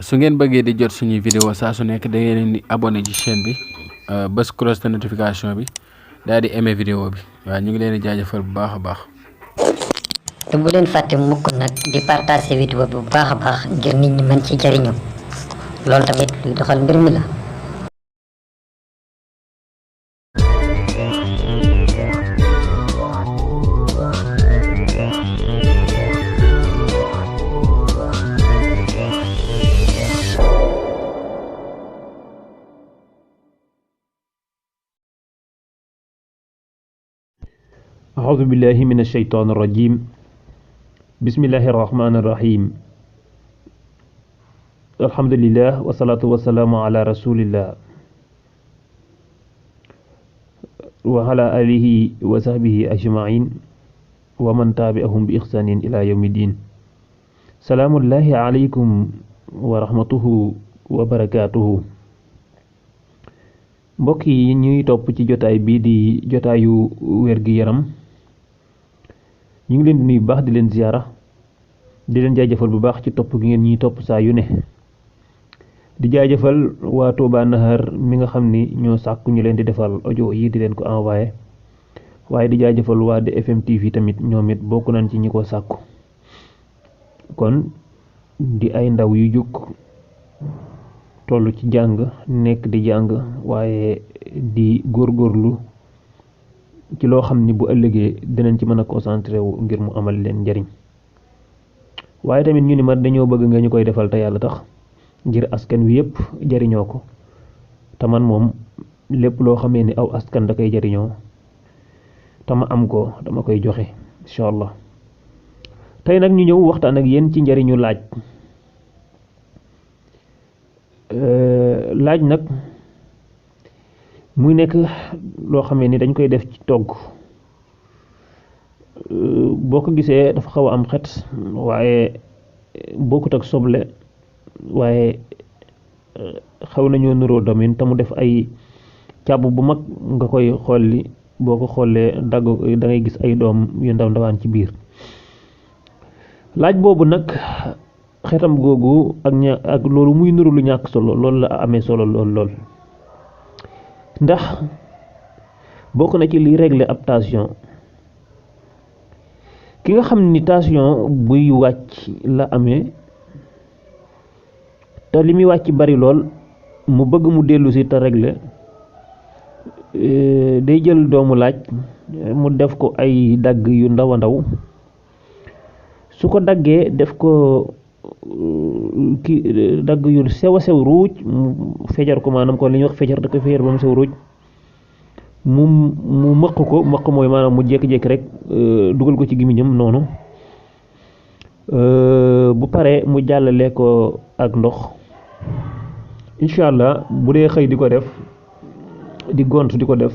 su ngeen bëggee di jot suñuy vidéo saa su nekk da ngeen di abonné ci chaîne bi bës cloche de notification bi daal di aimé vidéo bi waaw ñu ngi leen di jaajëfal bu baax a baax. te bu leen fàtte mukk nag di partager vidéo bi bu baax a baax ngir nit ñi mën ci jariñu loolu tamit luy doxal mbir mi la. أعوذ بالله من الشيطان الرجيم بسم الله الرحمن الرحيم الحمد لله والصلاة والسلام على رسول الله وعلى آله وصحبه أجمعين ومن تابعهم بإحسان إلى يوم الدين سلام الله عليكم ورحمته وبركاته mbokk yi ñuy topp ci jotaay bii di jotaayu wér-gi-yaram ñu ngi leen di nuyu baax di leen ziyaara di leen jaajëfal bu baax ci topp gi ngeen ñuy topp saa yu ne di jaajëfal waa Touba Nahar mi nga xam ni ñoo sàkku ñu leen di defal audio yi di leen ko envoyé waaye di jaajëfal waa DFM TV tamit ñoom it bokk nañ ci ñi ko sàkku kon di ay ndaw yu jug tollu ci jàng nekk di jàng waaye di góorgóorlu ci loo xam ni bu ëllëgee dinañ ci mën a concentré wu ngir mu amal leen njariñ waaye tamit ñu ni ma dañoo bëgg nga ñu koy defal te yàlla tax ngir askan wi yépp jariñoo ko te man moom lépp loo xamee ni aw askan da koy jariñoo te ma am ko dama koy joxe incha allah tey nag ñu ñëw waxtaan ak yéen ci njariñu laaj laaj nag muy nekk loo xamee ni dañ koy def ci togg boo ko gisee dafa xaw a am xet waaye bokkut ak soble waaye xaw nañoo nuroo domin te mu def ay càbb bu mag nga koy xolli boo ko xollee dagg da ngay gis ay doom yu ndaw ndawaan ci biir laaj boobu nag xetam googu ak loolu muy nuru lu ñàkk solo loolu la amee solo lool ndax bokk na ci liy régler ab tension ki nga xam ni tension buy wàcc la amee te li muy wàcc bari lool mu bëgg mu dellu si te régler day jël doomu laaj mu def ko ay dagg yu ndaw a ndaw su ko daggee def ko ki dagg yu sew a sew ruuj mu fejar ko maanaam kon li ñuy wax fejar da ko fejar ba mu sew ruuj mu mëq ko mëq mooy maanaam mu jékki-jékki rek dugal ko ci gimiñam noonu bu paree mu jàllale ko ak ndox incha allah bu dee xëy di ko def di gont di ko def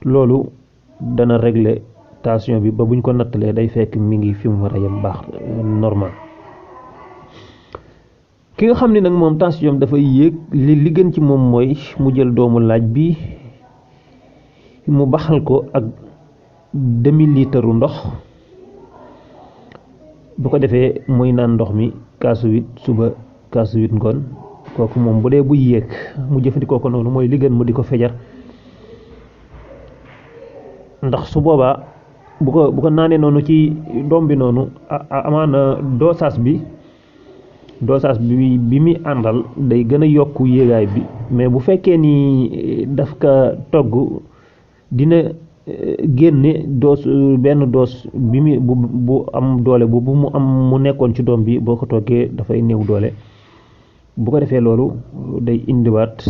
loolu dana régler tension bi ba buñ ko nattalee day fekk mi ngi fi mu war a yem baax normal ki nga xam ne nag moom tension dafa yéeg li gën ci moom mooy mu jël doomu laaj bi mu baxal ko ak demi-litre ndox bu ko defee muy naan ndox mi kaasu 8 suba kaasu 8 ngoon kooku moom bu dee buy yéeg mu jëfandikoo ko noonu mooy li gën mu di ko fejar ndax su boobaa bu ko naanee noonu ci doom bi noonu amaana dosage bi muy àndal day gën a yokk yéegaay bi mais bu fekkee ni daf ka togg dina génne benn doos bi mu bu am doole bu mu am mu nekkoon ci doom bi boo ko toggee dafay néew doole bu ko defee loolu day indiwaat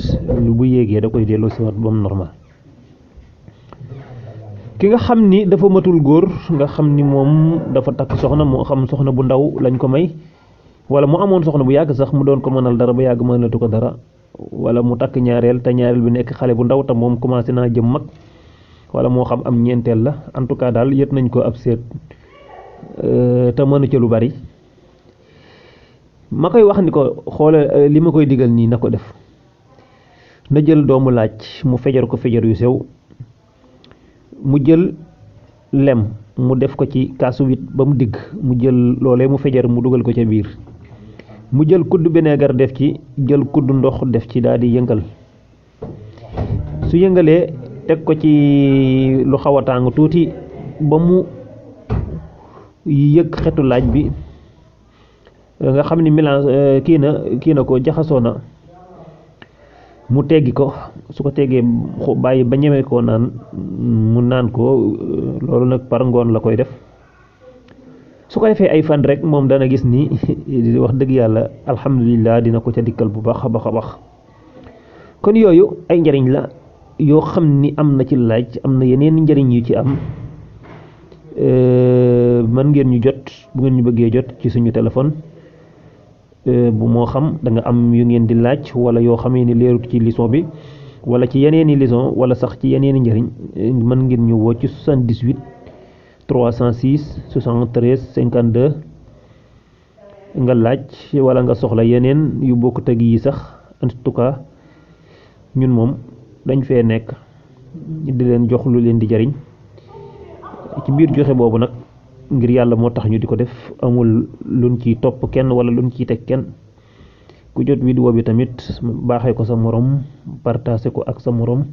lu bu yéegee da koy delloo si waat ba mu normal ki nga xam ni dafa matul góor nga xam ni moom dafa takk soxna moo xam soxna bu ndaw lañ ko may wala mu amoon soxna bu yàgg sax mu doon ko mënal dara ba yàgg mënatu ko dara wala mu takk ñaareel te ñaareel bi nekk xale bu ndaw te moom commencé naa jëm mag wala moo xam am ñeenteel la en tout cas daal yët nañ ko ab seet te mënu ca lu bari ma koy wax ni ko xoole li ma koy digal nii na ko def na jël doomu laaj mu fejar ko fejar yu sew mu jël lem mu def ko ci kaasu wit ba mu digg mu jël loolee mu fejar mu dugal ko ca biir mu jël kuddu vinaigre def ci, jël kuddu ndox def ci, daal di yëngal. Su yëngalee teg ko ci lu xaw a tàng tuuti ba mu yëg xetu laaj bi, nga xam ni mélange kii na ko jaxasoo na, mu teggi ko. su ko teggee bàyyi ba ñeme koo naan mu naan ko. loolu nag par ngoon la koy def. su ko defee ay fan rek moom dana gis ni wax dëgg yàlla alhamdulilah dina ko ca dikkal bu baax a baax a baax. kon yooyu ay njariñ la yoo xam ni am na ci laaj, am na yeneen njariñ yu ci am. mën ngeen ñu jot bu ngeen ñu bëggee jot ci suñu téléphone, bu moo xam da nga am yu ngeen di laaj wala yoo xamee ni leerut ci leçon bi wala ci yeneeni leçon wala sax ci yeneeni njariñ, mën ngeen ñu woo ci 78 306 73 52 nga laaj wala nga soxla yeneen yu bokkut ak yi sax. En tout cas ñun moom dañ fee nekk di leen jox lu leen di jariñ. ci biir joxe boobu nag ngir yàlla moo tax ñu di ko def, amul luñ ciy topp kenn wala luñ ciy teg kenn. ku jot vidéo bi tamit baaxee ko sa morom, partagé ko ak sa morom.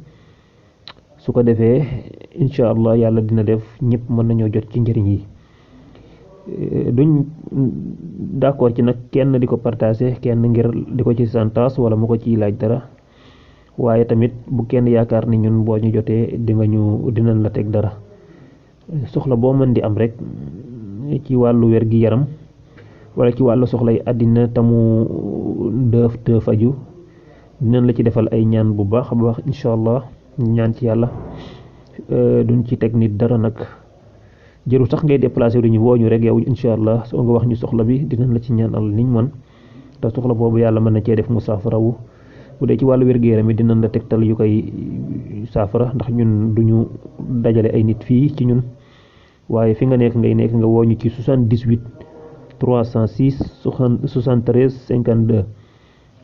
su ko defee incha allah yàlla dina def ñëpp mën nañoo jot ci njëriñ yi. duñ d'accord ci nag kenn di ko partagé kenn ngir di ko ci santaas wala mu ko ciy laaj dara, waaye tamit bu kenn yaakaar ni ñun boo ñu jotee dinañ la teg dara. soxla boo mën di am rek ci wàllu wér gi yaram wala ci wàllu soxlay àddina tamu te faju, dinañ la ci defal ay ñaan bu baax a baax incha allah. ñaan ci yàlla duñ ci teg nit dara nag, jëru sax ngay déplacé duñu woo ñu rek yow incha allah soo nga wax ñu soxla bi dinañ la ci ñaan al niñ man te soxla boobu yàlla mën na cee def mu saafarawu. bu dee ci wàllu wér-gu-yaram yi dinañ la tegtal yu koy saafara, ndax ñun duñu dajale ay nit fii ci ñun, waaye fi nga nekk nga woo ñu ci 78 306 73 52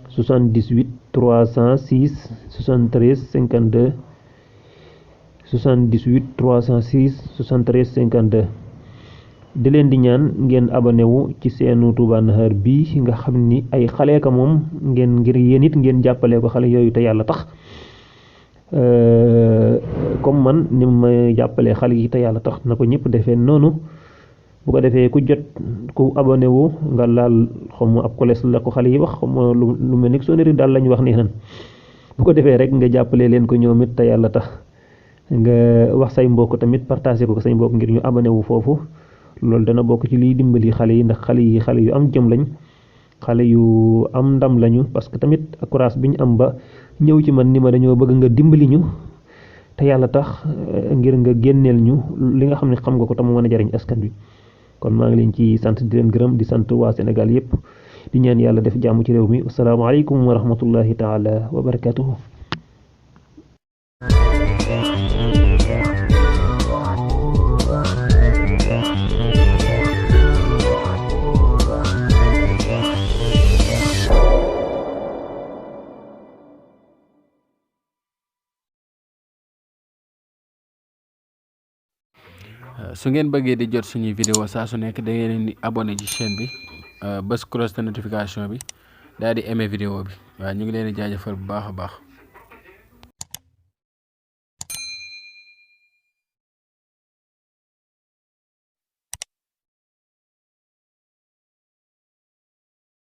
78 306 73 52 78 306 73 52. di leen di ñaan ngeen abonné wu ci seenu Touba Nahar bi nga xam ni ay xale ka moom ngeen ngir yéen it ngeen jàppale ko xale yooyu te yàlla tax, comme man ni ma jàppalee xale yi te yàlla tax na ko ñëpp defee noonu. bu ko defee ku abonné wu nga laal xam ab koles la ko xale yi wax xam lu mel ni sonnerie daal lañu wax ni nan bu ko defee rek nga jàppale leen ko ñoom it te yàlla tax, nga wax say mbokk tamit partagé ko say mbokk ngir ñu abonné wu foofu. loolu dana bokk ci liy dimbali xale yi, ndax xale yu am jëm lañ, xale yu am ndam lañu, parce que tamit courage bi ñu am ba ñëw ci man ni ma dañoo bëgg nga dimbali ñu te yàlla tax, ngir nga génneel ñu li nga xam ne xam nga ko te mu mën a jariñ askan wi. kon maa ngi leen ci sant di leen gërëm di sant waa Sénégal yépp di ñaan yàlla def jàmm ci réew mi. asalaamaaleykum wa rahmatullahi taala wa barakatuhu. su ngeen bëggee di jot suñuy vidéo saa su nekk da ngeen di abonné ci chaîne bi, bës cloche de notification bi, daal di aimer vidéo bi. waaw ñu ngi leen di jaajëfal bu baax a baax.